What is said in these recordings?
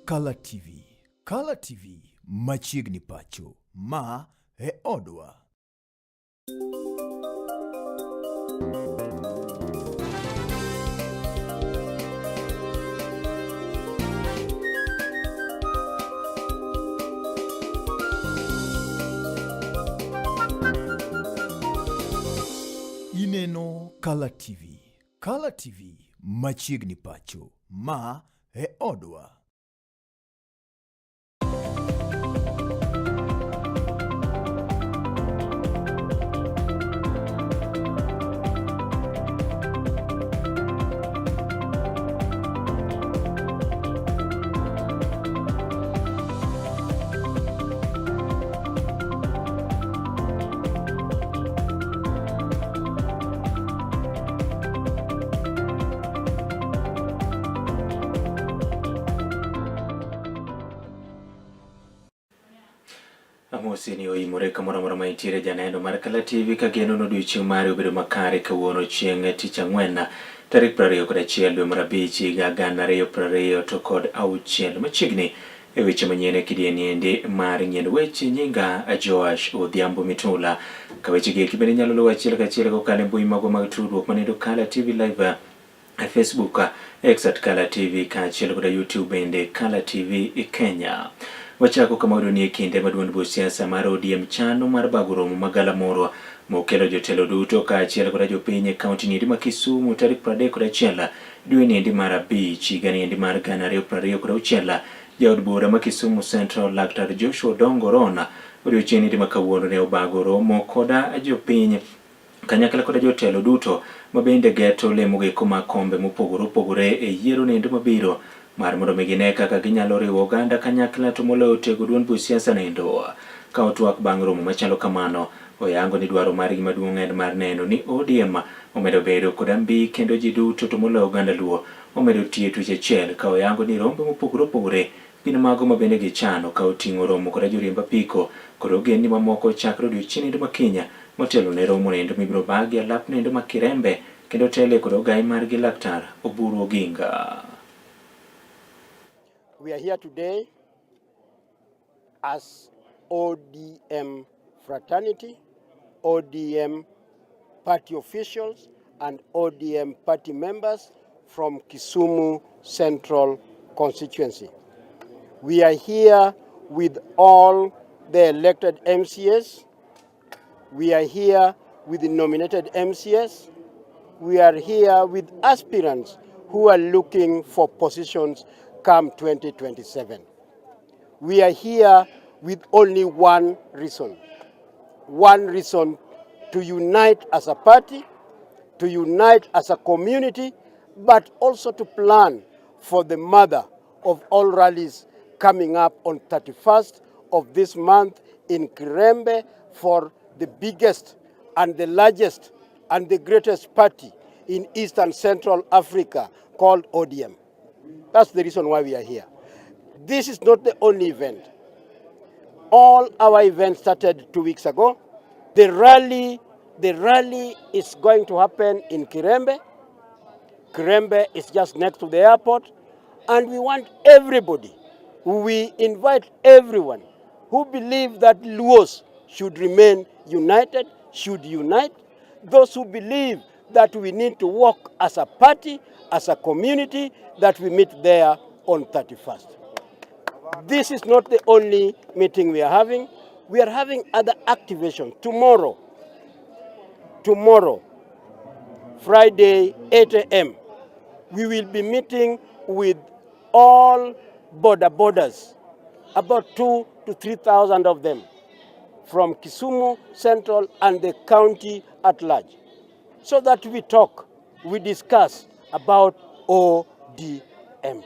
Kala TV. Kala TV machiegni pacho. Ma e odwa. Ineno Kala TV. Kala TV machiegni pacho. Ma e odwa. Amosi ni oimore kamoro amora ma intiere janeno mar Kala TV ka geno ni odiochieng' mari obedo makare kawuono chieng' tich ang'wen tarik 21 dwe mar abich higa 2026 machiegni E weche manyien e kidieny endi mar nyien weche nyinga Joash Odhiambo Mitula. Ka weche gi eki bende inyalo luwo achiel kachiel kokalo e mbui magwa mag tudruok manendo Kala TV Live e Facebook, X at Kala TV kaachiel koda YouTube bende Kala TV Kenya. Wachako kama wayudo ni e kinde ma duond buch siasa mar ODM chano mar bago romo ma galamoro mokelo jotelo duto kaachiel koda jopiny e kaunti niendi ma Kisumu tarik 31 dwe niendi mar abich higa niendi mar 2026 Jaod bura ma Kisumu Central Laktar Joshua Odongo Rona odiochieng' niendi ma kawuono ne obago romo koda jopiny kanyakla koda jotelo duto ma bende geto lemo goeko mag kombe mopogore opogore e yiero niendo mabiro mar mondo mi gine kaka ginyalo riwo oganda kanyakla to moloyo tego duond buch siasa niendo. Ka otwak bang' romo machalo kamano, oyango ni dwaro margi maduong' en mar neno ni ODM omedo bedo koda mbi kendo ji duto to moloyo oganda Luo omedo tiyo e twech achiel ka oyango ni rombe mopogore opogore gin mago ma bende gichano ka oting'o romo koda joriemb apiko kod ogendni mamoko chakre odiochieng' nindo ma kinya motelo ne romo nendo mibiro bagi alap nendo ma Kirembe kendo tele kod ogai margi Laktar Oburu Oginga. We are here today as ODM fraternity, ODM party officials and ODM party members from Kisumu Central constituency. We are here with all the elected MCAs. We are here with the nominated MCAs. We are here with aspirants who are looking for positions come 2027. We are here with only one reason. One reason to unite as a party, to unite as a community, but also to plan for the mother of all rallies coming up on 31st of this month in Kirembe for the biggest and the largest and the greatest party in East and Central Africa called ODM. That's the reason why we are here. This is not the only event. All our events started 2 weeks ago. The rally is going to happen in Kirembe. Kirembe is just next to the airport. And we want everybody, we invite everyone who believe that Luos should remain united, should unite. Those who believe that we need to work as a party, as a community, that we meet there on 31st. This is not the only meeting we are having. We are having other activations. Tomorrow, Friday, 8 a.m., we will be meeting with all boda bodas, about 2 to 3,000 of them, from Kisumu Central and the county at large, so that we talk, we discuss about ODM.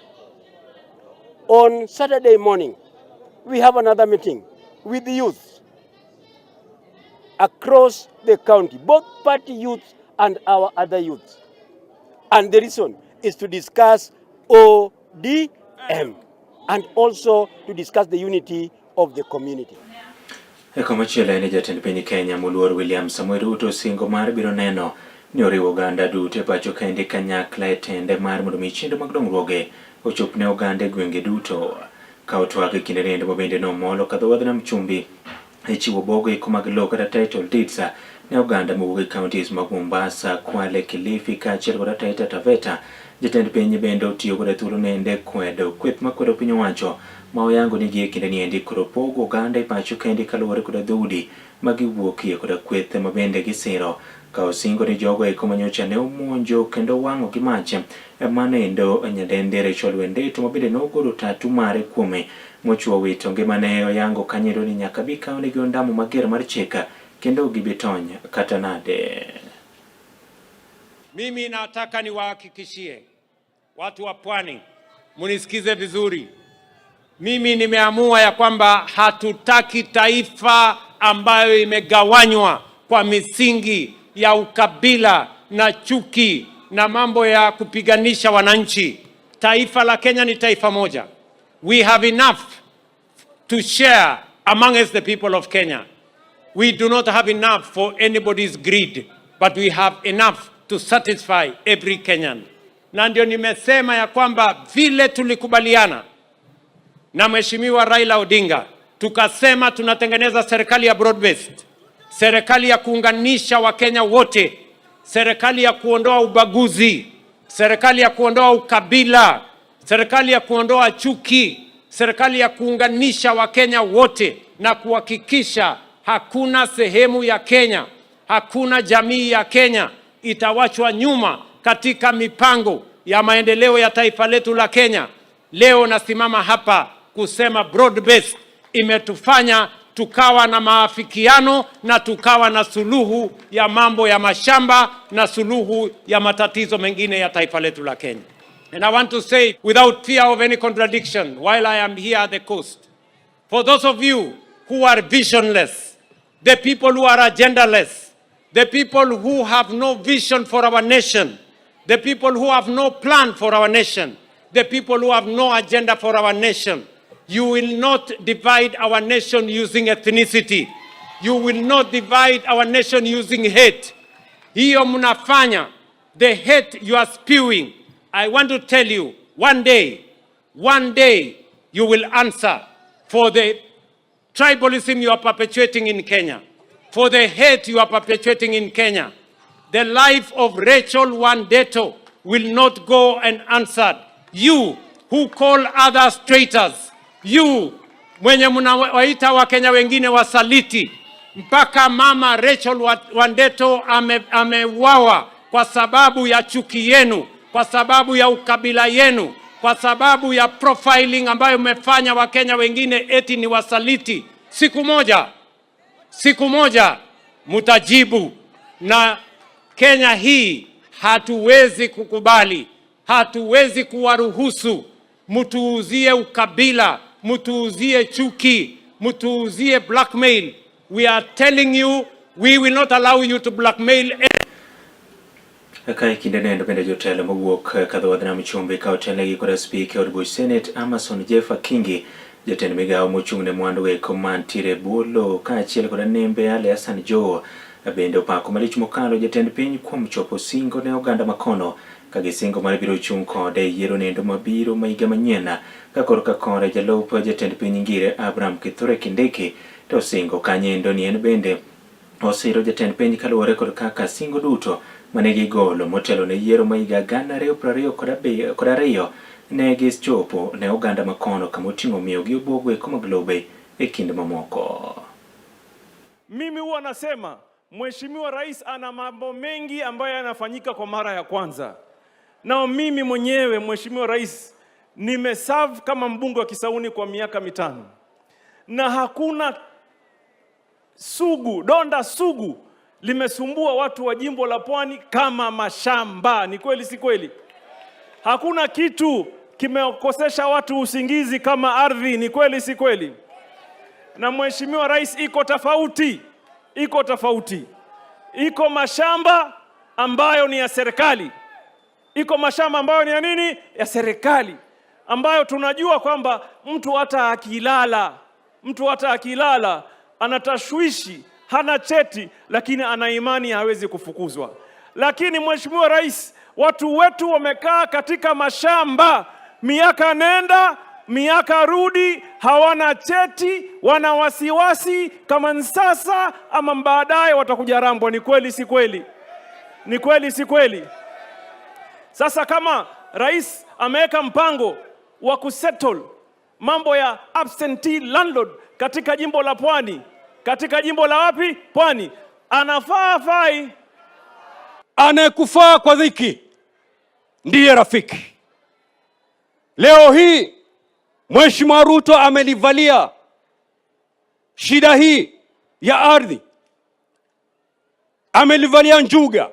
On Saturday morning, we have another meeting with the youth across the county, both party youths and our other youths. And the reason is to discuss ODM and also to discuss the unity of the community. E komachielo en jatend piny Kenya moluor William Samoei Ruto singo mar biro neno ni oriwo oganda duto e pacho kende kanyakla e tende mar mondo mi chenro mag dongruoge ochop ne oganda e gwenge duto. Ka otwak e kinde nendo mabende nomolo kadho wadh nam chumbi e chiwo bogo eko mag lowo kata title deeds ne oganda mowuok e counties mag Mombasa, Kwale, Kilifi kaachiel kod Taita Taveta. Jatend piny bende otiyo koda thuolo nende kwedo kweth makwedo piny owacho ma oyango ni gie kinde niendi koro pogo oganda e pacho kende kaluwore koda dhoudi ma giwuokie koda kweth ma bende gisiro ka osingo ni jogo eko manyocha ne omonjo kendo wang'o gi mach mano endo nyadendi Rachel Wendeto ma bende nogolo tatu mare kuome mochuo wito ngimane oyango kanyo ni nyaka bi kawnegi ondamo mager mar chik kendo ok gibi tony kata nade. Mimi nataka niwahakikishie watu wa Pwani, munisikize vizuri. Mimi nimeamua ya kwamba hatutaki taifa ambayo imegawanywa kwa misingi ya ukabila na chuki na mambo ya kupiganisha wananchi. Taifa la Kenya ni taifa moja. We have enough to share amongst the people of Kenya. We do not have enough for anybody's greed, but we have enough to satisfy every Kenyan. Na ndio nimesema ya kwamba vile tulikubaliana na Mheshimiwa Raila Odinga, tukasema tunatengeneza serikali ya broad based, serikali ya kuunganisha Wakenya wote, serikali ya kuondoa ubaguzi, serikali ya kuondoa ukabila, serikali ya kuondoa chuki, serikali ya kuunganisha Wakenya wote na kuhakikisha hakuna sehemu ya Kenya, hakuna jamii ya Kenya itawachwa nyuma katika mipango ya maendeleo ya taifa letu la Kenya. Leo nasimama hapa kusema broad based imetufanya tukawa na maafikiano na tukawa na suluhu ya mambo ya mashamba na suluhu ya matatizo mengine ya taifa letu la Kenya. And I want to say without fear of any contradiction while I am here at the coast, for those of you who are visionless, the people who are agendaless, the people who have no vision for our nation, the people who have no plan for our nation, the people who have no agenda for our nation, you will not divide our nation using ethnicity. You will not divide our nation using hate. Hiyo mnafanya, the hate you are spewing. I want to tell you, one day you will answer for the tribalism you are perpetuating in Kenya, for the hate you are perpetuating in Kenya. The life of Rachel Wandeto will not go unanswered. You who call others traitors, you mwenye mnawaita Wakenya wengine wasaliti, mpaka mama Rachel Wandeto ameuawa kwa sababu ya chuki yenu, kwa sababu ya ukabila yenu, kwa sababu ya profiling ambayo mmefanya Wakenya wengine eti ni wasaliti. Siku moja, siku moja mtajibu, na Kenya hii hatuwezi kukubali, hatuwezi kuwaruhusu mtuuzie ukabila, mtuuzie chuki, mtuuzie blackmail. We are telling you we will not allow you to blackmail. Ka e kinde nendo bende jotelo mowuok kadho wadh nam chumbi ka otelnegi kod spika e od buch Senate Amason Jeff Akingi, jatend migawo mochung' ne mwandu eko mantiere e bwo lowo kaachiel kod Nembe Ali Hassan Joho bende opako malich mokalo jatend piny kuom chopo singo ne oganda makono ka gisingo mar biro chung' kode e yiero nendo mabiro ma higa manyien. Ka korka kore jalup jatend piny Ngire Abraham Kithure Kindiki to osingo kanyendo ni en bende osiro jatend piny kaluwore kod kaka singo duto mane gigolo motelo ne yiero ma higa 2022 ne gichopo ne oganda makono kama oting'o miyogi obuogo eko mag lobe e kind mamoko. Mimi huwa nasema Mheshimiwa Rais ana mambo mengi ambayo yanafanyika kwa mara ya kwanza. Na mimi mwenyewe Mheshimiwa Rais nimeserve kama mbunge wa Kisauni kwa miaka 5, na hakuna sugu, donda sugu limesumbua watu wa jimbo la Pwani kama mashamba. Ni kweli si kweli? Hakuna kitu kimekosesha watu usingizi kama ardhi. Ni kweli si kweli? Na Mheshimiwa Rais, iko tofauti, iko tofauti. Iko mashamba ambayo ni ya serikali, iko mashamba ambayo ni ya nini? Ya serikali, ambayo tunajua kwamba mtu hata akilala anatashwishi, hana cheti, lakini ana imani hawezi kufukuzwa. Lakini Mheshimiwa Rais, watu wetu wamekaa katika mashamba Miaka nenda miaka rudi, hawana cheti, wana wasiwasi kama ni sasa ama baadaye watakuja Rambwa. Ni kweli si kweli? Ni kweli si kweli? Sasa kama rais ameweka mpango wa kusettle mambo ya absentee landlord katika jimbo la Pwani, katika jimbo la wapi? Pwani, anafaa afai? Anayekufaa kwa dhiki ndiye rafiki. Leo hii Mheshimiwa Ruto amelivalia shida hii ya ardhi, amelivalia njuga,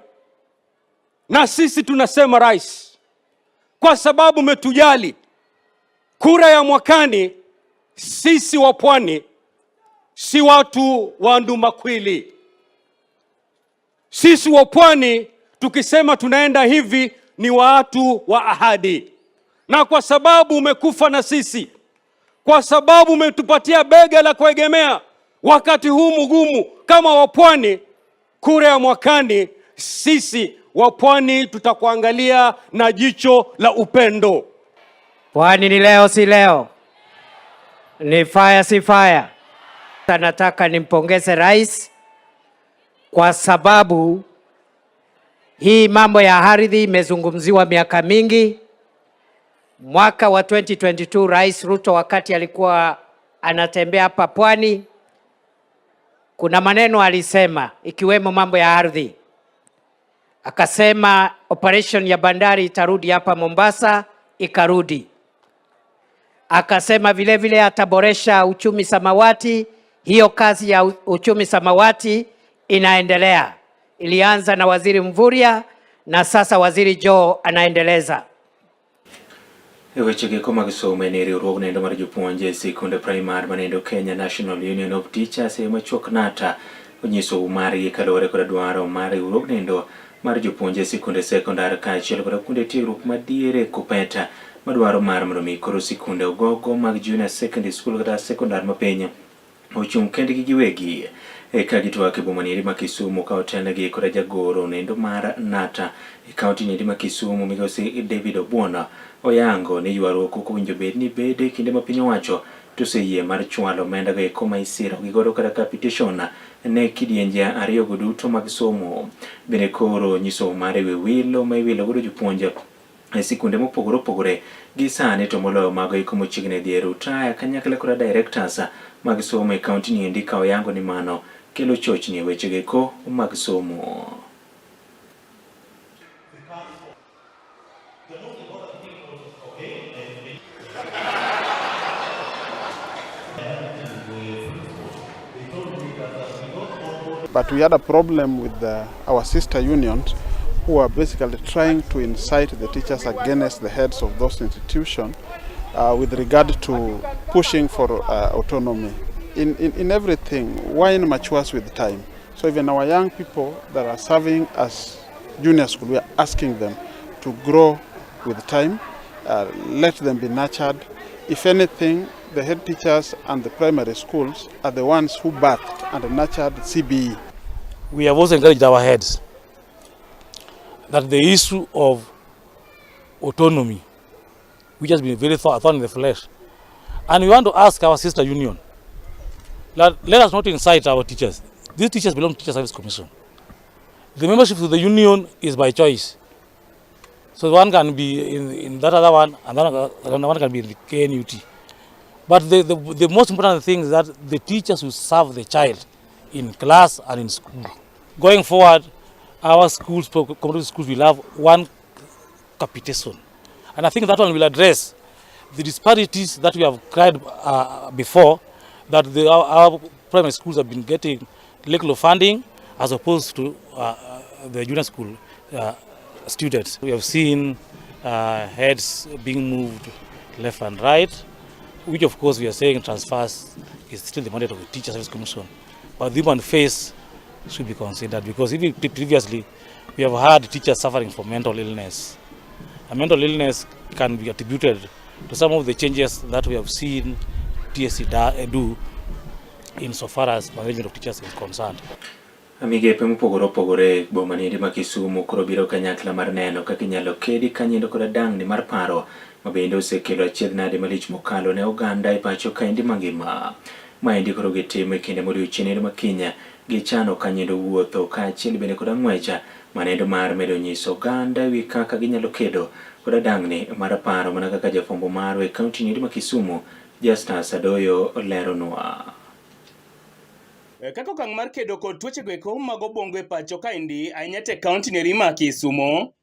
na sisi tunasema rais, kwa sababu umetujali, kura ya mwakani, sisi wa Pwani si watu wa ndumakwili. Sisi wa Pwani tukisema tunaenda hivi ni watu wa ahadi, na kwa sababu umekufa na sisi, kwa sababu umetupatia bega la kuegemea wakati huu mgumu kama wapwani, kura ya mwakani sisi wa Pwani tutakuangalia na jicho la upendo. Pwani ni leo si leo, ni fire si fire. Nataka nimpongeze rais kwa sababu hii mambo ya ardhi imezungumziwa miaka mingi. Mwaka wa 2022 Rais Ruto wakati alikuwa anatembea hapa Pwani, kuna maneno alisema ikiwemo mambo ya ardhi. Akasema operation ya bandari itarudi hapa Mombasa, ikarudi. Akasema vile vile ataboresha uchumi samawati. Hiyo kazi ya uchumi samawati inaendelea, ilianza na Waziri Mvurya na sasa Waziri Joho anaendeleza. E wechego eko mag somo en e riwruogno endo mar jopuonj e sikunde primar manendo Kenya National Union of Teachers e machuok NATA onyiso margi kaluwore kod dwaro mar riwruogno endo mar jopuonj e sikunde sekondar kaachiel kod kuonde tiegruok madiere KUPPET madwaro mar mondo mi koro sikunde ogogo mag junior secondary school kata sekondar mapiny ochung' kendgi giwegi ka gitwak e boma niendi ma Kisumu ka otelnegi koda jagoro nendo mar NATA e kaunti niendi ma Kisumu migosi David Obuono oyango ni ywaruok ok owinjo bed ni bede kinde ma piny owacho to oseyie mar chwalo omenda go eko ma isiro gi godo kata capitation ne kidienje ariyo go duto mag somo. Bende koro nyiso mar ewi wilo ma iwilo godo jopuonj e sikunde mopogore opogore gi sani to moloyo mago eko mochiegni dhi e rutaya kanyakla koda directors mag somo e kaunti ni endi ka oyango ni mano kelo chochni e wechego eko mag somo. But we had a problem with our sister unions who are basically trying to incite the teachers against the heads of those institutions with regard to pushing for autonomy. In everything, wine matures with time. So even our young people that are serving as junior school, we are asking them to grow with time, let them be nurtured. If anything, the head teachers and the primary schools are the ones who birthed and nurtured CBE. We have also encouraged our heads that the issue of autonomy, which has been very thorn in the flesh, and we want to ask our sister union that let us not incite our teachers. These teachers belong to Teacher Service Commission. The membership to the union is by choice. So one can be in that other one, and another one can be in the KNUT. But the most important thing is that the teachers will serve the child in class and in school. Going forward, our schools, community schools, will have one capitation. And I think that one will address the disparities that we have cried before, that our primary schools have been getting little funding as opposed to the junior school students. We have seen heads being moved left and right, which of course we are saying transfers is still the mandate of the Teacher Service Commission. But the human face should be considered, because even previously we have had teachers suffering from mental illness. A mental illness can be attributed to some of the changes that we have seen TSC do insofar as management of teachers is concerned. Migepe mopogore opogore e boma niendi ma Kisumu koro biro kanyakla mar neno kaka inyalo kedi kanyendo koda dang'ni mar paro ma bende osekelo achiedh nade malich mokalo ne oganda e pacho kaendi mangima. Maendi koro gitimo e kinde modiochieng' ma kiny gichano kanyendo wuotho kaachiel bende koda ng'wech manendo mar medo nyiso oganda ewi kaka ginyalo kedo koda dang'ni mar paro mana kaka jafwambo marwa e kaunti niendi ma Kisumu Justus Adoyo leronwa. Kaka okang' mar kedo kod tuoche goeko mag obwongo e pacho kaendi ahinya te kaunti neri ma Kisumo.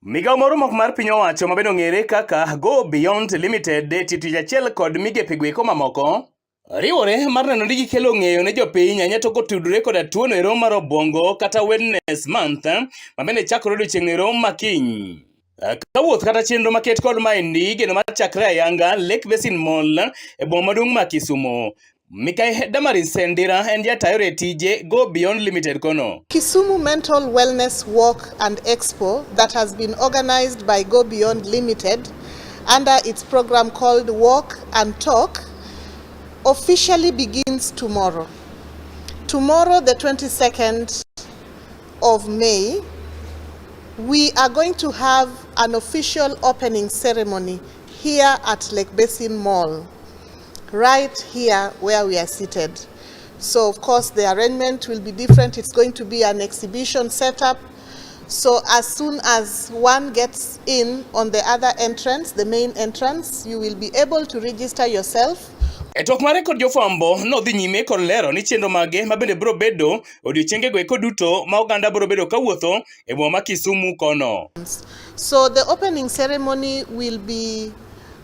Migawo moro mok mar piny owacho ma bende ong'ere kaka Go Beyond Limited e tiyo tich achiel kod migepe goeko mamoko riwore mar neno ni gikelo ng'eyo ne jopiny ahinya to kotudore koda tuono ero mar obwongo kata Wellness Month ma bende chakore odiochieng' ero ma kiny. Ka wuoth kata chenro maket kod maendi igeno mar chakre ayanga Lake Basin Mall e boma maduong' ma Kisumo. Mikai Damaris Ndira en jatayo e tije Go Beyond Limited kono. Kisumu Mental Wellness Walk and Expo that has been organized by Go Beyond Limited under its program called Walk and Talk officially begins tomorrow. Tomorrow, the 22nd of May, we are going to have an official opening ceremony here at Lake Basin Mall, right here where we are seated. So, of course, the arrangement will be different. It's going to be an exhibition setup. So, as soon as one gets in on the other entrance, the main entrance, you will be able to register yourself. E twak mare kod jofwambo nodhi nyime kod lero ni chenro mage ma bende biro bedo odiochiengego eko duto ma oganda biro bedo kawuotho e boma ma Kisumu kono. So the opening ceremony will be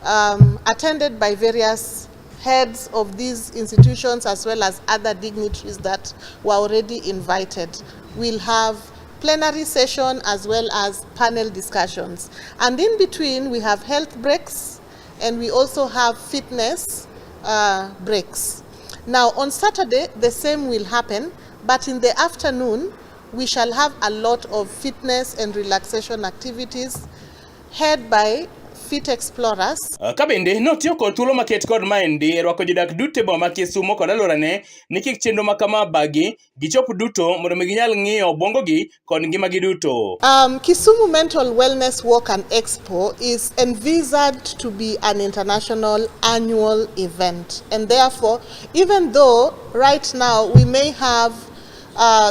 attended by various heads of these institutions as well as other dignitaries that were already invited. We'll have plenary session as well as panel discussions. And in between, we have health breaks and we also have fitness breaks. Now, on Saturday, the same will happen, but in the afternoon, we shall have a lot of fitness and relaxation activities head by Fit Explorers. Ka bende notiyo kod thuolo maket kod maendi e rwako jodak duto e boma ma Kisumo kod alworane ni kik chenro ma kama bagi gichop duto mondo mi ginyal ng'iyo obwongogi kod ngimagi duto. Kisumu Mental Wellness Walk and Expo is envisaged to be an international annual event, and therefore, even though right now we may have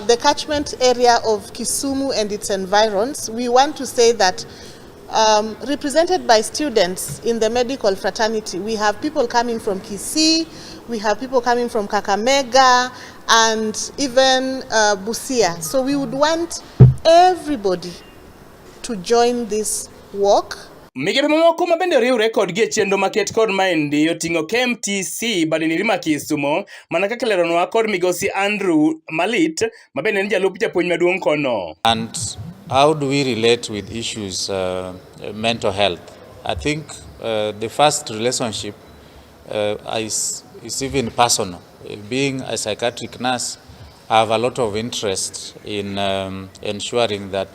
the catchment area of Kisumu and its environs, we want to say that represented by students in the medical fraternity, we have people coming from Kisii, we have people coming from Kakamega, and even Busia. So we would want everybody to join this walk. Migepe mamoko ma bende riwre kodgi e chenro maket kod maendi oting'o KMTC badiniri ma Kisumo mana kaka leronwa kod migosi Andrew Malit ma bende en jalup japuonj maduong' kono. And how do we relate with issues mental health? I think the first relationship is even personal. Being a psychiatric nurse, I have a lot of interest in ensuring that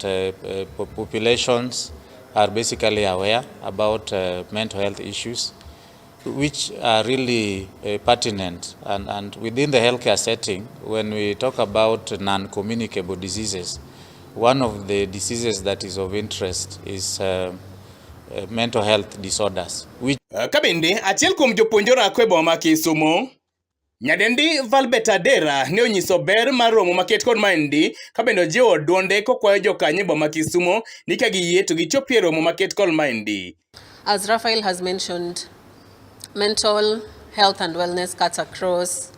populations are basically aware about mental health issues, which are really pertinent. And within the healthcare setting, when we talk about non-communicable diseases, one of the diseases that is of interest is mental health disorders, which Ka bende achiel kuom jopuonj orako e boma ma Kisumo Nyadendi Valbert Adera ne onyiso ber mar romo maket kod maendi ka bende ojiwo duonde kokwayo jokanyo e boma ma Kisumo ni ka giyie to gichopie romo maket kod maendi. As Raphael has mentioned, mental health and wellness cuts across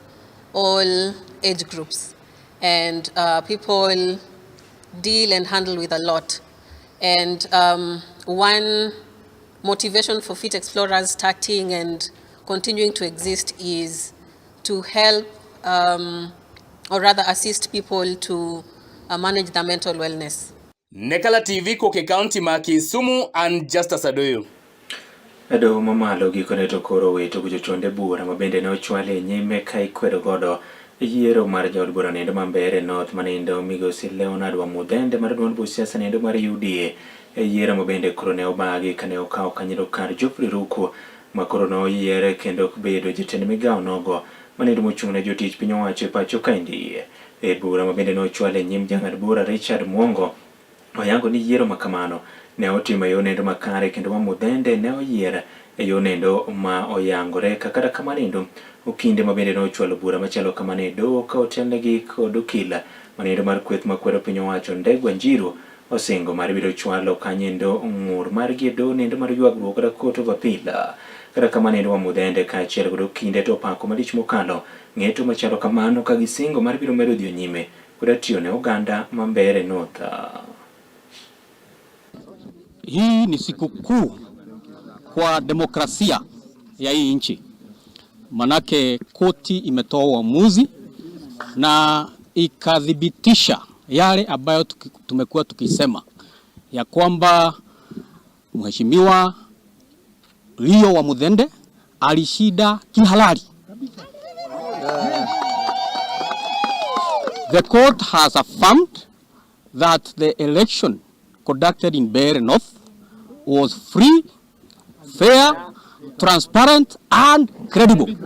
all age groups, and people deal and handle with a lot. And one motivation for Fit Explorers starting and continuing to exist is to help, or rather assist people to manage their mental wellness. Ne Kala TV kowuok e kaunti ma Kisumu, an Justus Adoyo. E doho mamalo gikone to koro owito bucho chonde bura ma bende ne ochwal e nyime ka ikwedo godo yiero mar jaod bura nindo ma Mbeere North manindo migosi Leonard Wamudhende mar duond buch siasa nindo mar UDA e yiero ma bende koro ne obagi kane okawo kanyido kar Geoffrey Ruku ma koro ne oyiere kendo bedo jatend migawo nogo manindo mochung' ne jotich piny owacho e pacho kaendi. E bura ma bende ne ochwal e nyim jang'ad bura Richard Mwongo. Oyango ni yiero ma kamano ne otim e yo nendo makare kendo ma Muthende ne oyier e yo nendo ma oyangore. Kata kamano endo, okinde ma bende ne ochwalo bura machalo kamano e doho ka otelnegi kod okil manendo mar kweth makwedo piny owacho Ndegwa Njiru osingo mar biro chwalo kanyendo ng'ur margi e doho nendo mar ywagruok kata Court of Appeal. Kata kamano endo Wamuthende kaachiel kod okinde to opako malich mokalo ng'eto machalo kamano ka gisingo mar biro medo dhiyo nyime koda tiyo ne oganda ma Mbeere North. Hii ni sikukuu kwa demokrasia ya hii nchi, manake koti imetoa uamuzi na ikathibitisha yale ambayo tumekuwa tukisema ya kwamba Mheshimiwa Leo Wamuthende alishinda kihalali. The court has affirmed that the election conducted in Mbeere North was free, fair, transparent and credible.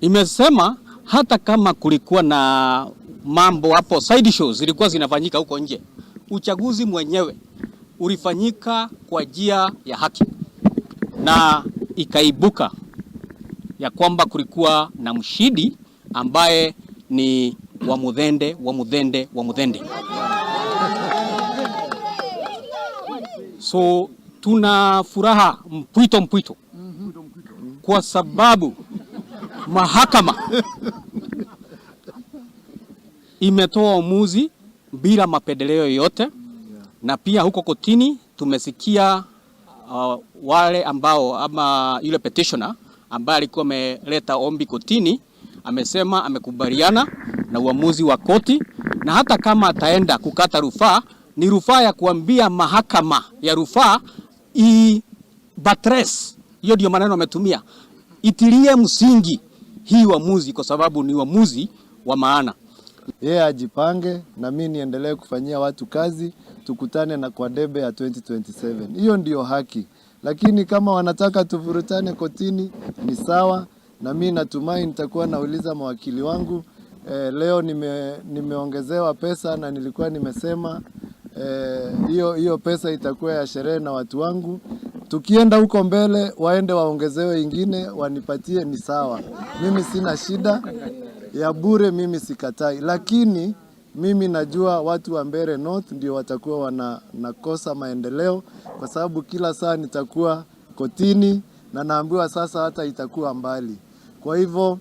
Imesema hata kama kulikuwa na mambo hapo, side shows zilikuwa zinafanyika huko nje, uchaguzi mwenyewe ulifanyika kwa njia ya haki na ikaibuka ya kwamba kulikuwa na mshindi ambaye ni Wamuthende, Wamuthende, Wamuthende. So tuna furaha mpwito mpwito kwa sababu mahakama imetoa uamuzi bila mapendeleo yoyote, na pia huko kotini tumesikia wale ambao ama yule petitioner ambaye alikuwa ameleta ombi kotini amesema amekubaliana na uamuzi wa koti, na hata kama ataenda kukata rufaa ni rufaa ya kuambia mahakama ya rufaa i buttress, hiyo ndio maneno ametumia, itilie msingi hii uamuzi kwa sababu ni uamuzi wa maana. Yeye ajipange na mimi niendelee kufanyia watu kazi, tukutane na kwa debe ya 2027. Hiyo ndio haki, lakini kama wanataka tuvurutane kotini ni sawa, na mimi natumai nitakuwa nauliza mawakili wangu. Leo nimeongezewa pesa na nilikuwa nimesema hiyo pesa itakuwa ya sherehe na watu wangu. Tukienda huko mbele waende waongezewe ingine wanipatie, ni sawa. Mimi sina shida ya bure, mimi sikatai, lakini mimi najua watu wa Mbeere North ndio watakuwa wanakosa maendeleo, kwa sababu kila saa nitakuwa kotini na naambiwa sasa hata itakuwa mbali. Kwa hivyo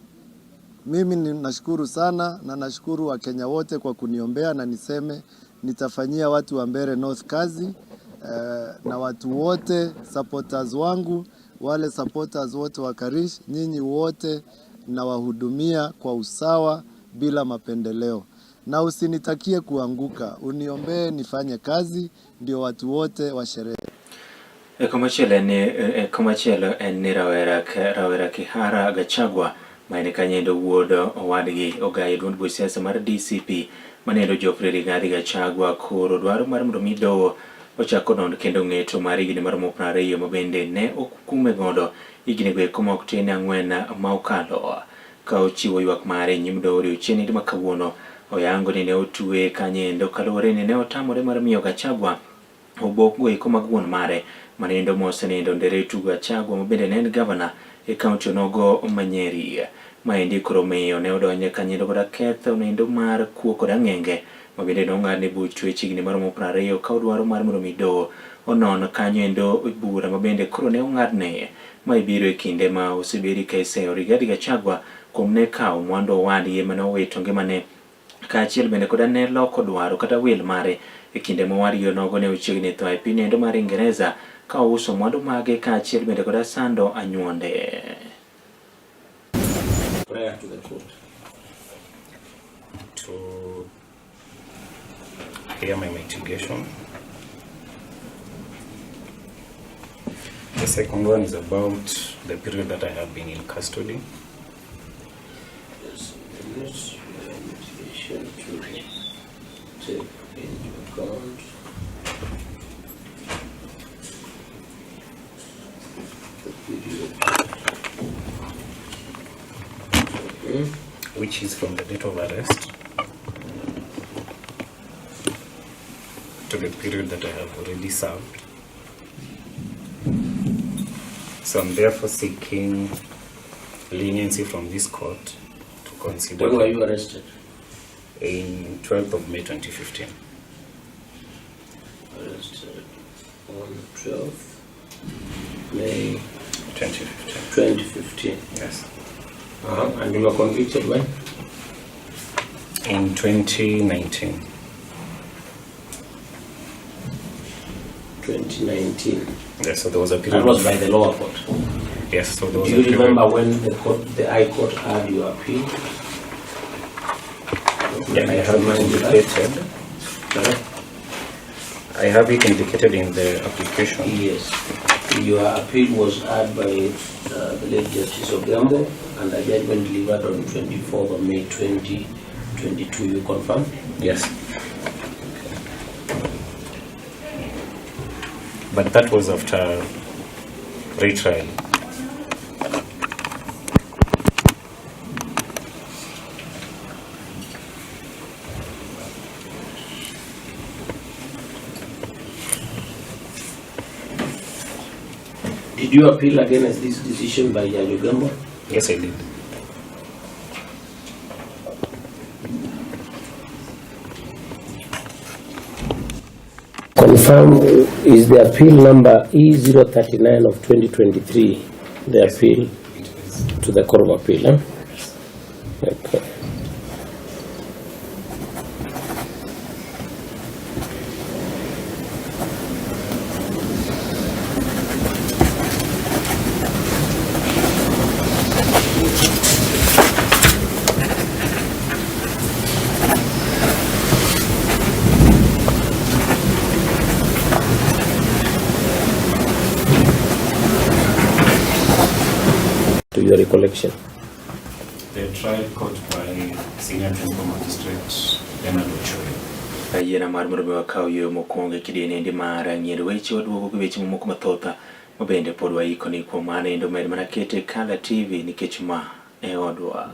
mimi ninashukuru sana na nashukuru Wakenya wote kwa kuniombea, na niseme nitafanyia watu wa Mbeere North kazi na watu wote supporters wangu, wale supporters wote wa Karish, nyinyi wote nawahudumia kwa usawa bila mapendeleo. Na usinitakie kuanguka, uniombee nifanye kazi ndio watu wote washerehekee. E komachielo en ni rawera Kihara Gachagua ma en kanyendo wuod owadgi ogayo duond buch siasa mar DCP manendo Geoffrey Rigathi Gachagua koro dwaro mar mondo mi doho ochak onon kendo ng'eto mar higni maromo 20 ma bende ne okume godo higni go eko ma ok tin 4 ma okalo. Ka ochiwo ywak mare e nyim doho odiochieng' ma kawuono, oyango ni ne otwe kanyendo kaluwore ni ne otamore mar miyo Gachagua obok go eko mag wuon mare manendo mosenindo Nderetu Gachagua ma bende ne en gavana e kaunti onogo ma Nyeri. Maendi koro miyo ne odonje kanyendo koda ketho nendo mar kuo kod ang'enge ma bende nong'adne buch twech higni maromo 20 ka odwaro mar mondo mi doho onon kanyo endo bura ma bende koro ne ong'adne. Ma ibiro e kinde ma osebedi ka iseyo Rigathi Gachagua kuom ne kawo mwandu owadgi mane owito ngimane kaachiel bende koda ne loko dwaro kata wil mare e kinde ma owadgi onogo ne ochiegni tho e piny endo mar Ingereza ka ouso mwandu mage kaachiel bende koda sando anyuonde. Prayer to the court to hear my mitigation. The second one is about the period that I have been in custody. Yes, this mitigation to take into account the period. Which is from the date of arrest to the period that I have already served. So I'm therefore seeking leniency from this court to consider. When were you arrested? In 12th of May 2015. Arrested on 12th May 2015. 2015. Yes. And you were convicted when? In 2019. 2019. Yes, so there was a period. That was by the lower court. Yes, so there was Do a you period. remember when the court, the High Court heard your appeal? Yeah, I have it indicated. Sorry? I have it indicated in the application. Yes. Your appeal was heard by the late Justice Ogambo and a judgment delivered on 24th of May 2022. You confirm? Yes. But that was after retrial. Did you appeal against this decision by Judge Ogambo? Yes, I did. Confirm, is the appeal number E039 of 2023, the appeal to the Court of Appeal? Eh? Okay. To your recollection. The trial court by Senior Principal Magistrate Leonard Ochoy. Ayiena mar mondo mi wakaw yo mokwongo e kidieny mar ng'iyo weche waduogo gi weche mamoko mathoth ma bende pod waiko ni kuom mano endo med mana kete Kala TV nikech ma e odwa.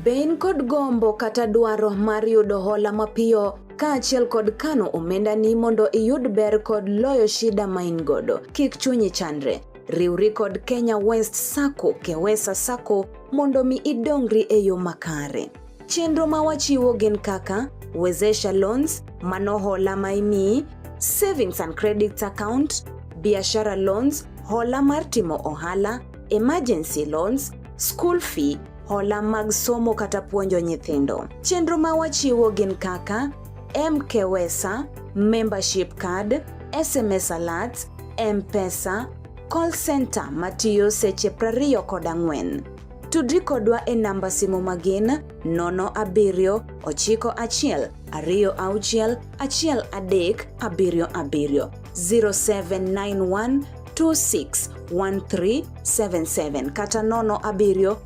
Be in kod gombo kata dwaro mar yudo hola mapiyo kaachiel kod kano omendani mondo iyud ber kod loyo shida ma in godo? Kik chunyi chandre. Riwri kod Kenya West Sacco Kewesa Sacco mondo mi idongri e yo makare. Chenro ma wachiwo gin kaka Wezesha Loans, mano hola ma imiyi, Savings and Credit Account, Biashara Loans, hola mar timo ohala, Emergency Loans, School Fee, hola mag somo kata puonjo nyithindo. Chenro ma wachiwo gin kaka MKWESA, Membership Card, SMS Alerts, M-Pesa, Call Center matiyo seche 24. Tudri kodwa e namba simu magin 0 7 9 1 2 6 1 3 7 7 0791 261377 kata 0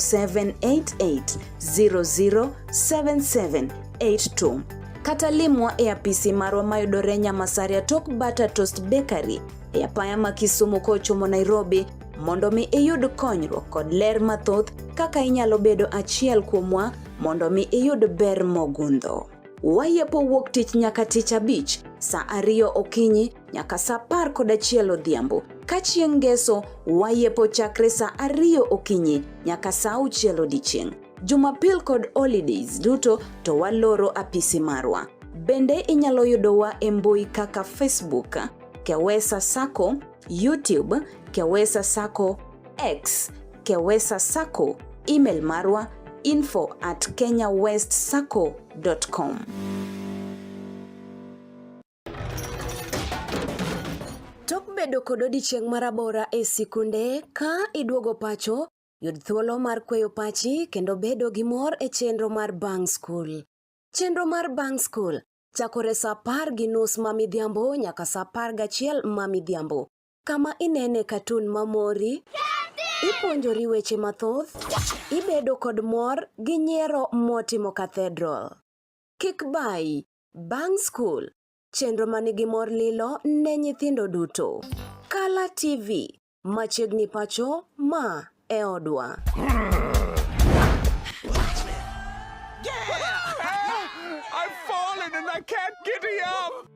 7 8 8 0 0 7 7 8 2 0788 007782 kata limwa e apisi marwa mayudore Nyamasaria tok Butter Toast Bakery e apaya ma Kisumu kochomo Nairobi mondo mi iyud konyruok kod ler mathoth kaka inyalo bedo achiel kuomwa mondo mi iyud ber mogundho. Wayepo wuok tich nyaka tich abich saa 2 okinyi nyaka saa 11 odhiambo. Ka chieng' ngeso wayepo chakre saa 2 okinyi nyaka saa 6 odiechieng'. Jumapil kod holidays duto to waloro apisi marwa. Bende inyalo yudowa e mbui kaka Facebook, Kewesa Sacco, YouTube, Kewesa Sacco, X, Kewesa Sacco, email marwa info@kenyawestsacco.com. Tok bedo kod odiechieng' marabora e sikunde, ka iduogo pacho, yud thuolo mar kweyo pachi kendo bedo gi mor e chenro mar Bang' School. Chenro mar Bang' School chakore saa 10:30 ma midhiambo nyaka saa 11 ma midhiambo, kama inene katun mamori, ipuonjori weche mathoth, ibedo kod mor gi nyiero motimo cathedral. Kik bayi, Bang' School. Chenro manigi mor lilo ne nyithindo duto. Kala TV, machiegni pacho, ma e odwa. I've fallen and I can't get up.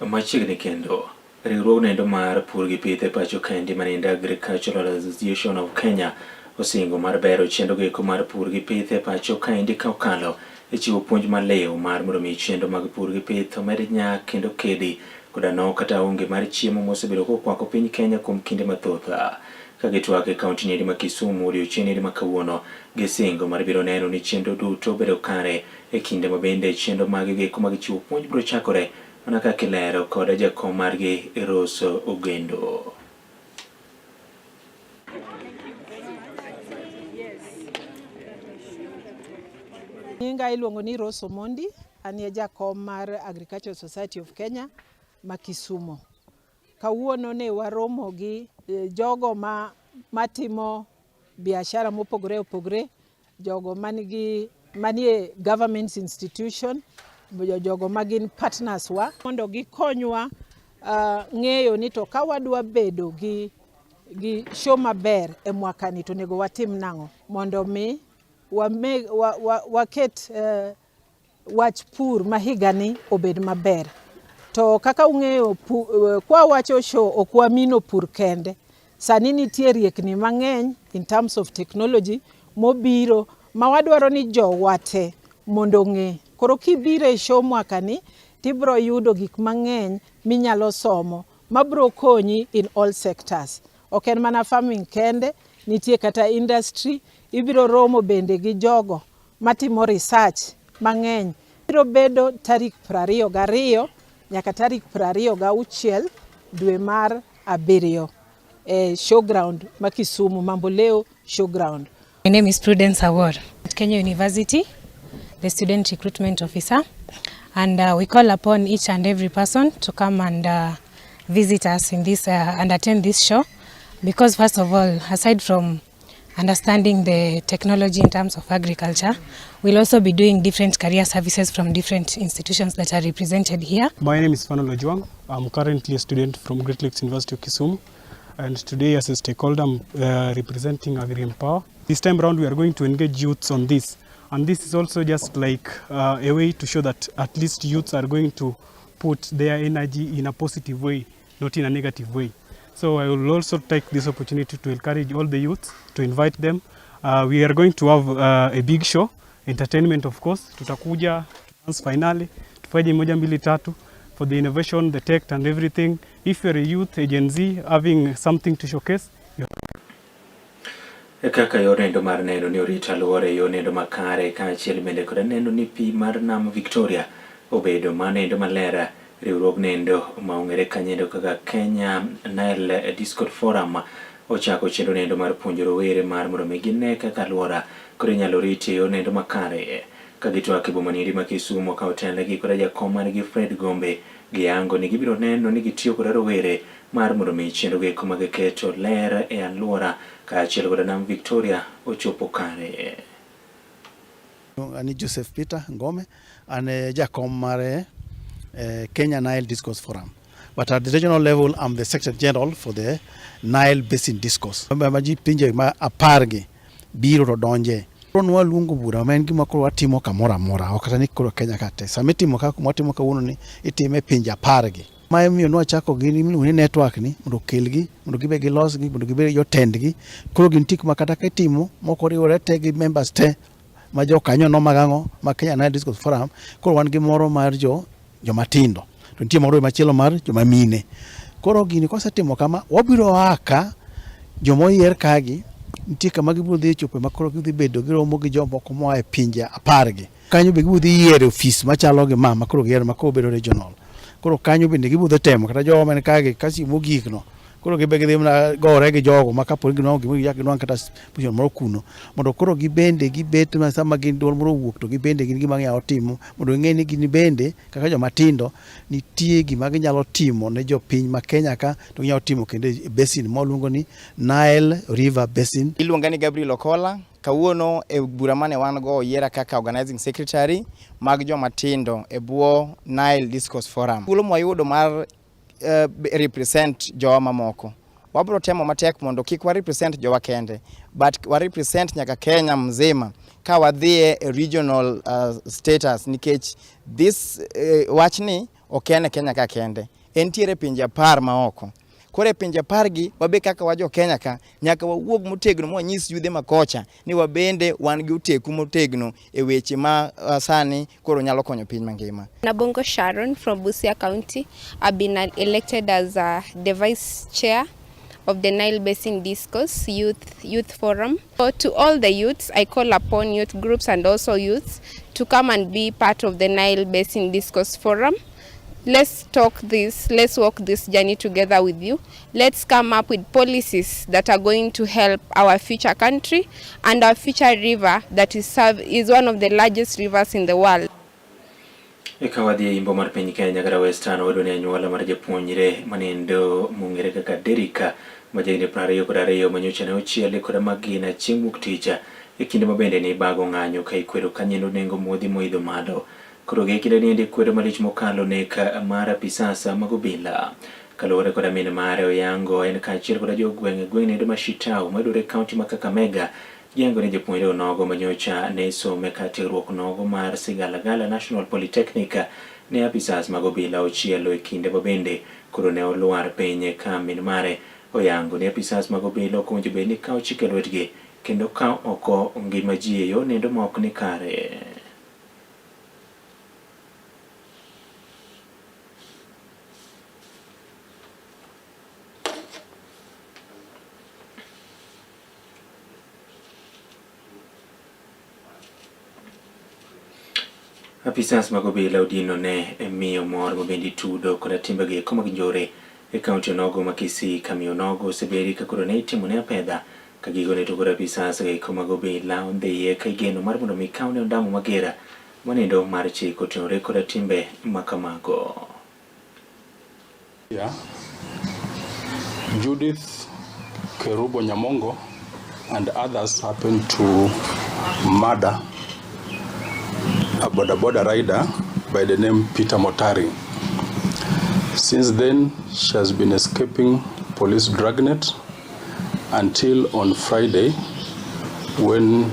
Machiegni kendo, riwruogno endo mar pur gi pith e pacho kaendi maniende Agricultural Association of Kenya osingo mar bero chenro goeko mar pur gi pith e pacho kaendi ka okalo e chiwo puonj maliw mar mondo mi chenro mag pur gi pith omed nyak kendo kedi koda nok kata onge mar chiemo mosebedo kokwako piny Kenya kuom kinde mathoth. Ka gitwak e kaunti niendi ma Kisumu odiochieng' niendi ma kawuono, gisingo mar biro neno ni chenro duto obedo kare e kinde ma bende chenro mag gieko mag chiwo puonj biro chakore mana kaka ilero kod jakom margi Rose Ogendo. Nyinga iluongo ni Rose Omondi, an e jakom mar Agricultural Society of Kenya ma Kisumo. Kawuono ne waromo gi eh, jogo ma matimo biashara mopogore opogore, jogo manigi manie government institution, jogo ma gin partners wa mondo gikonywa uh, ng'eyo ni to ka wadwa bedo gi gi show maber e mwakani to onego watim nang'o mondo mi wame, wa, wa, waket uh, wach pur ma higani obed maber. To kaka ung'eyo eh, kwa wacho show ok wamino pur kende. Sani nitie riekni mang'eny in terms of technology mobiro ma wadwaro ni jowa te mondo ong'e. Koro kibiro e show mwakani tibiro yudo gik mang'eny minyalo somo mabiro konyi in all sectors. Ok en mana farming kende, nitie kata industry, ibiro romo bende gi jogo matimo research mang'eny. Biro bedo tarik 22 nyaka tarik 26 dwe mar abiriyo e showground ma Kisumu, Mamboleo showground. My name is Prudence Awor at Kenya University, the student recruitment officer, and we call upon each and every person to come and visit us in this and attend this show, because first of all, aside from understanding the technology in terms of agriculture, we'll also be doing different career services from different institutions that are represented here. My name is Fanol Ojwang. I'm currently a student from Great Lakes University of Kisumu, and today as a stakeholder I'm representing AgriEmpower. This time round we are going to engage youths on this, and this is also just like a way to show that at least youths are going to put their energy in a positive way, not in a negative way. So I will also take this opportunity to encourage all the youths, to invite them. We are going to have a big show, entertainment of course. Tutakuja dance finally, tufanye moja mbili tatu for the innovation, the tech and everything. If you're a youth, a Gen Z, having something to showcase, you E kaka yor nendo mar neno ni orito alwora e yor nendo makare kaachiel bende koda neno ni pi mar nam Victoria obedo manendo maler. Riwruog nendo ma ong'ere kanyendo kaka Kenya Nile Discord Forum ochako chenro nendo mar puonjo rowere mar mondo mi gine kaka alwora koro inyalo riti e yor nendo makare. Ka gitwak e boma niendi ma Kisumo ka otelnegi koda jakom margi Fred Gombe, giyango ni gibiro neno ni gitiyo koda rowere mar mondo mi chenro goeko mag keto ler e alwora kaachiel koda nam Victoria ochopo kare. Ani Joseph Peter Ngome, an e jakom mar Kenya Nile Discourse Forum. But at the regional level, I'm the Secretary General for the Nile Basin Discourse. Ma ji pinje ma apar gi biro to donje. Koro nwaluongo bura ma en gima koro watimo kamoro amora, ok kata ni koro Kenya ka te. Sama itimo kaka watimo kawuono ni, itime e pinje apar gi. Ma emomiyo nwachako gi miluongo ni network ni mondo okelgi, mondo gibe gilosgi, mondo gibed jotendgi. Koro gin tik ma kata ka itimo moko oriwore te gi members te ma jokanyo no mag ang'o ma Kenya Nile Discourse Forum. Koro wan gi moro mar jo joma tindo to nitie moro machielo mar joma mine. Koro gini kosetimo kama, wabiro a ka joma oyier kagi nitie kama gibiro dhi chopo ma koro gidhi bedo giromo gi jomoko moa e pinje apar gi. Kanyo be gibiro dhi yiero ofis machalo gi ma makoro giyiero ma koro bedo regional. Koro kanyo bende gibiro dhi temo kata jowa man kagi kasi mogik no Koro gibe gidhi mana gore gi jogo ma kapo ni ginwang'o gimoro gichak ginwang' kata position moro kuno mondo koro gibende gibet ma sama gin duol moro owuok to gibende gin gima ginyalo timo mondo ging'e ni gin bende kaka joma tindo nitie gima ginyalo timo ne jopiny ma Kenya ka to ginyalo timo kendo e basin ma waluongo ni Nile River Basin. Iluonga ni Gabriel Okola. Kawuono e bura mane wan go oyiera kaka organizing secretary mag joma tindo e bwo Nile Discourse Forum. Thuolo mwayudo mar represent jowa mamoko. Wabro temo matek mondo kik wa represent jowa kende, but wa represent nyaka Kenya mzima ka wadhiye e regional status nikech this wachni ok en e Kenya ka kende, entiere pinje 10 maoko. Koro e pinje 10 gi wabe kaka wa jo Kenya ka nyaka wawuog motegno mwanyis yudhe makocha ni wabende wan gi oteku motegno e weche ma sani koro nyalo konyo piny mangima. Nabongo Sharon from Busia County. I've been elected as the vice chair of the Nile Basin Discourse Youth Forum. So to all the youths, I call upon youth groups and also youths to come and be part of the Nile Basin Discourse Forum. Let's talk this, let's walk this journey together with you. Let's come up with policies that are going to help our future country and our future river that is one of the largest rivers in the world. Eka wadhi e imbo mar piny Kenya kata Western wayudo ni anyuola mar japuonjre manindo mong'ere kaka Derika ma jahigni 22 manyocha ne ochiele koda magina chieng' wuok tich e kinde ma bende ne ibago ng'anyo ka ikwedo kanyendo nengo modhi moidho malo. Koro gi kinde niendi kwedo malich mokalo nek mar apisas mag obila. Kaluwore koda min mare Oyango en kaachiel koda jogweng' e gweng' niendo ma Shitau mayudore e kaunti ma Kakamega giyango ni japuonjre onogo manyocha ne some kar tiegruok nogo mar Sigalagala National Polytechnic ne apisas mag obila ochielo e kinde ma bende koro ne olwar piny ka min mare Oyango ni apisas mag obila ok owinjo bed ni kawo chike lwetgi kendo kawo oko ngima ji e yo nendo ma ok ni kare. Apisas mag obila odino ne miyo mor mabende itudo koda timbegi eko mag njore e kaunti onogo ma Kisii ka miyo onogo osebedi ka koro ne itimo ne apedha ka gigo ne to koro apisas eko mag obila ondhiye ka igeno mar mondo mi kawne ondamo magera manindo mar chik otenore koda timbe makamago. Yeah. Judith Kerubo Nyamongo and others happened to murder a boda boda rider by the name Peter Motari. Since then, she has been escaping police dragnet until on Friday when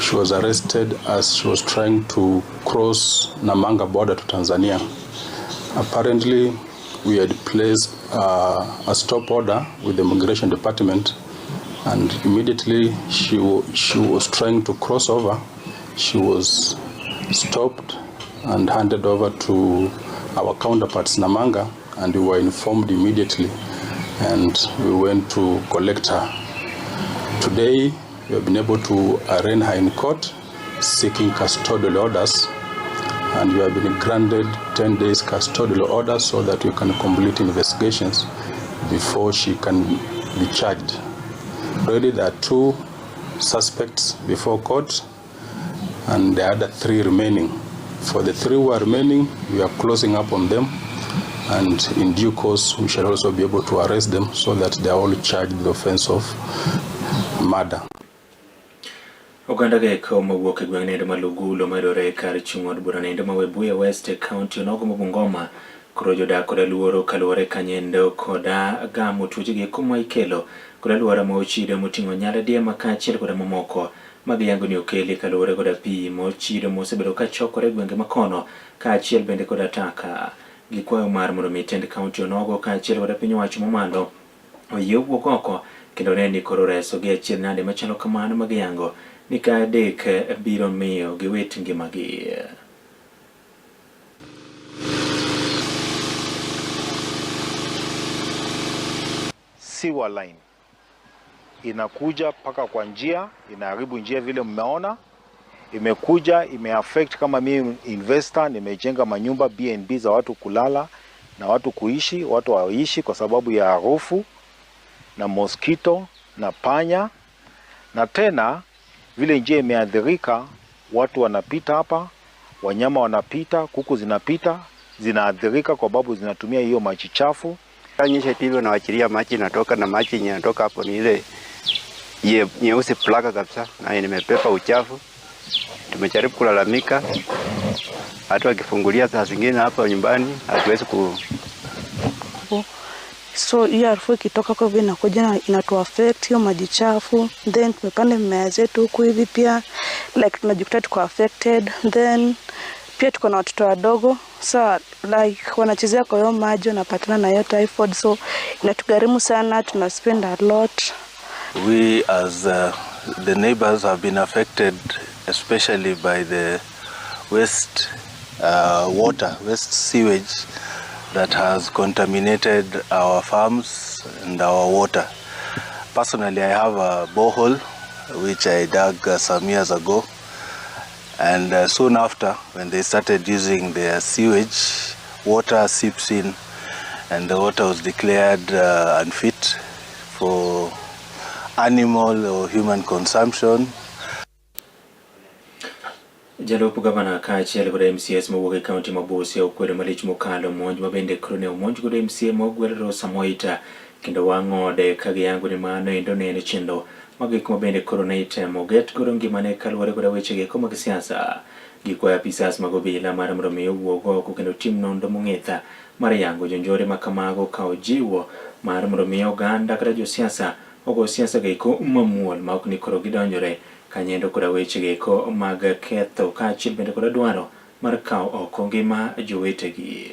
she was arrested as she was trying to cross Namanga border to Tanzania. Apparently, we had placed a stop order with the immigration department, and immediately she was trying to cross over. She was stopped and handed over to our counterparts Namanga, and we were informed immediately, and we went to collect her. Today, we have been able to arraign her in court, seeking custodial orders, and we have been granted 10 days custodial orders so that we can complete investigations before she can be charged. Already there are 2 suspects before court and the other 3 remaining. For the 3 who are remaining, we are closing up on them, and in due course we shall also be able to arrest them so that they are all charged with the offense of murder. Oganda geko mowuok e gweng' nendo ma Lugulo mayudore kar chung' od bura nendo ma Webuye West e kaunti onogo ma Bungoma koro jodak koda luoro kaluwore kanyendo koda gamo tuoche geko ma ikelo kod alwora ma ochido moting'o nyaldiema kaachiel koda mamoko magiyango ni okeli kaluwore koda pi mochido mosebedo ka chokore e gwenge makono kaachiel bende koda taka. Gikwayo mar mondo mi tend kaunti onogo kaachiel koda piny owacho mamalo oyie owuok oko kendo ne ni koro reso gi achiel nade machalo kamano magiyango ni ka adek biro miyo giwit ngimagi. Sewer line inakuja mpaka kwa njia, inaharibu njia vile mmeona. Imekuja imeaffect, kama mimi investor nimejenga manyumba B&B za watu kulala, na watu kuishi, watu hawaishi kwa sababu ya harufu na mosquito na panya, na tena vile njia imeathirika, watu wanapita hapa, wanyama wanapita, kuku zinapita, zinaathirika kwa sababu zinatumia hiyo maji chafu. Nyesha hivyo nawachilia maji inatoka, na maji yenye inatoka hapo ni ile nyeusi plaka kabisa, na nimepepa uchafu. Tumejaribu kulalamika, hata wakifungulia saa zingine hapa nyumbani hatuwezi ku. So hiyo harufu ikitoka kwa hivyo inakuja inatu affect hiyo maji chafu, then tumepanda mimea zetu huku hivi pia like tunajikuta tuko affected, then pia tuko na watoto wadogo, so like wanachezea kwa hiyo maji wanapatana na hiyo typhoid, so inatugharimu sana, tuna spend a lot. We as the neighbors have been affected especially by the waste water, waste sewage that has contaminated our farms and our water. Personally, I have a borehole which I dug some years ago, and soon after, when they started using their sewage, water seeps in and the water was declared unfit for animal or human consumption. Jalup gavana kaachiel kod MCAs mowuok e kaunti ma Busia okwedo malich mokalo monj ma bende koro ne omonj godo MCA mogwel Rosa Moita kendo wang' ode ka giyango ni mano endo ne en chenro mag gik ma bende koro ne itemo get godo ngimane kaluwore koda weche eko mag siasa. Gikwayo apisas mag obila mar mondo mi owuog oko kendo tim nonro mong'ith mar yango jonjore ma kamago ka ojiwo mar mondo mi oganda kata josiasa ogo siasa go eko mamuol ma ok ni koro gidonjore kanyendo koda weche go eko mag ketho kaachiel bende koda dwaro mar kawo oko ngima jowetegi.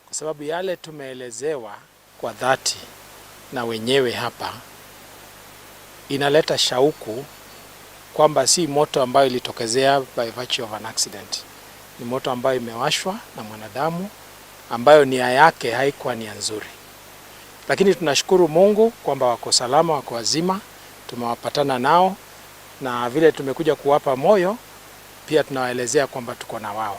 Kwa sababu yale tumeelezewa kwa dhati na wenyewe hapa inaleta shauku kwamba si moto ambayo ilitokezea by virtue of an accident. Ni moto ambayo imewashwa na mwanadamu ambayo nia yake haikuwa nia nzuri. Lakini tunashukuru Mungu kwamba wako salama, wako wazima, tumewapatana nao na vile tumekuja kuwapa moyo, pia tunawaelezea kwamba tuko na wao.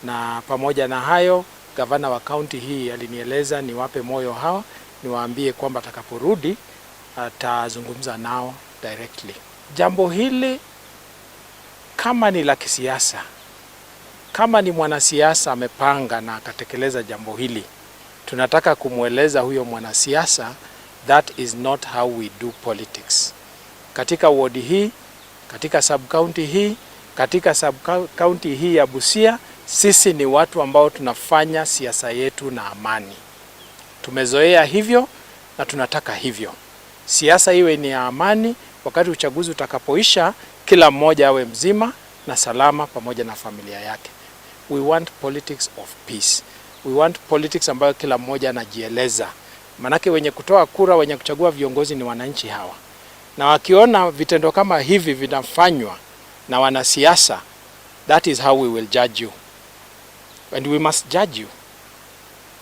Na pamoja na hayo, gavana wa kaunti hii alinieleza niwape moyo hawa, niwaambie kwamba atakaporudi atazungumza nao directly. Jambo hili kama ni la kisiasa, kama ni mwanasiasa amepanga na akatekeleza jambo hili, tunataka kumweleza huyo mwanasiasa that is not how we do politics. Katika wodi hii, katika sub county hii, katika sub county hii ya Busia, sisi ni watu ambao tunafanya siasa yetu na amani. Tumezoea hivyo na tunataka hivyo. Siasa iwe ni ya amani. Wakati uchaguzi utakapoisha, kila mmoja awe mzima na salama pamoja na familia yake. We want politics of peace. We want politics ambayo kila mmoja anajieleza. Manake wenye kutoa kura, wenye kuchagua viongozi ni wananchi hawa, na wakiona vitendo kama hivi vinafanywa na wanasiasa, that is how we will judge you, and we must judge you,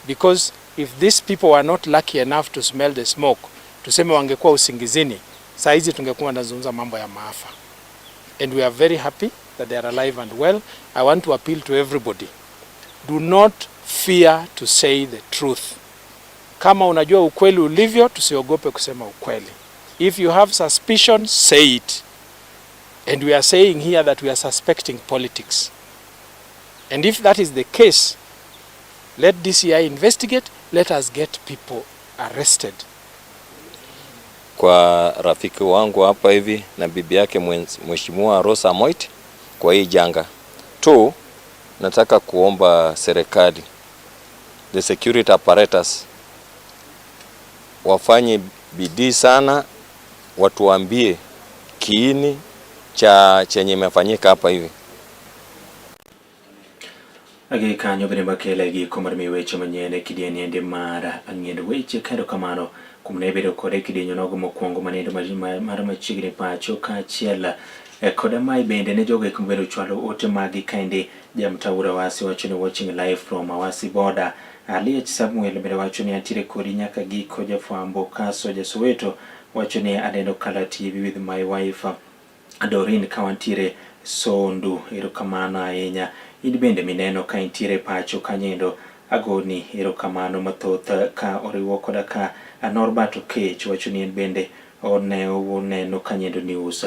because if these people were not lucky enough to smell the smoke, tuseme wangekuwa usingizini, saa hizi tungekuwa tunazungumza mambo ya maafa. And we are very happy that they are alive and well. I want to appeal to everybody. Do not fear to say the truth. Kama unajua ukweli ulivyo, tusiogope kusema ukweli. If you have suspicion, say it. And we are saying here that we are suspecting politics. And if that is the case, let DCI investigate, let us get people arrested. Kwa rafiki wangu hapa hivi na bibi yake Mheshimiwa Rosa Moit kwa hii janga tu, nataka kuomba serikali, the security apparatus wafanye bidii sana, watuambie kiini cha chenye imefanyika hapa hivi. Agi kanyo bende makele giko mar miyo weche manyien e kidieny endi mar ang'ien weche kendo kamano kuom ne bedo kode e kidieny onogo mokwongo manendo mar machiegni pacho kaachiel koda mae bende ne jogo eko mabende ochwalo ote magi kaendi. Jamtaura Awasi wacho ni watching live from Awasi border. Aliech Samuel bende wacho ni antiere kodi nyaka giko. Jafwambo Kaso Jasoweto wacho ni aneno Kala TV with my wife Doreen ka wantiere Sondu. Erokamano ahinya. In bende mineno ka intiere pacho kanyendo agoni erokamano mathoth ka oriwo koda ka Norbert Okech wacho ni en bende one oneno kanyendo news.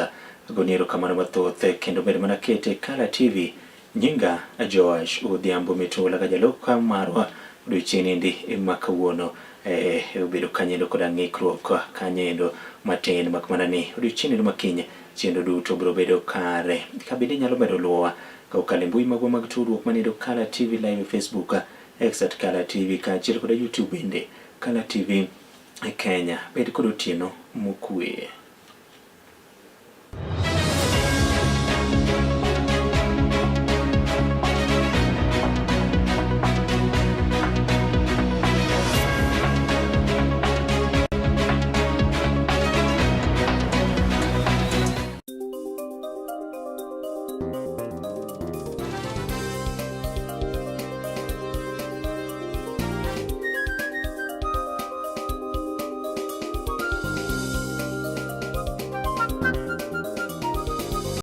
Agoni erokamano mathoth kendo bed mana kete Kala TV. Nyinga Joash Odhiambo Mitula ka jalok marwa odiochieng' endi ma kawuono eh, obedo kanyendo koda ng'ikruok kanyendo matin mak mana ni odiochieng' endi ma kiny chenro duto biro bedo kare. Ka bende inyalo medo luwowa ka okalo e mbui magwa mag tudruok manindo Kala TV Live e Facebook, X at Kala TV kaachiel koda YouTube bende Kala TV Kenya. Bed kod otieno mokwe.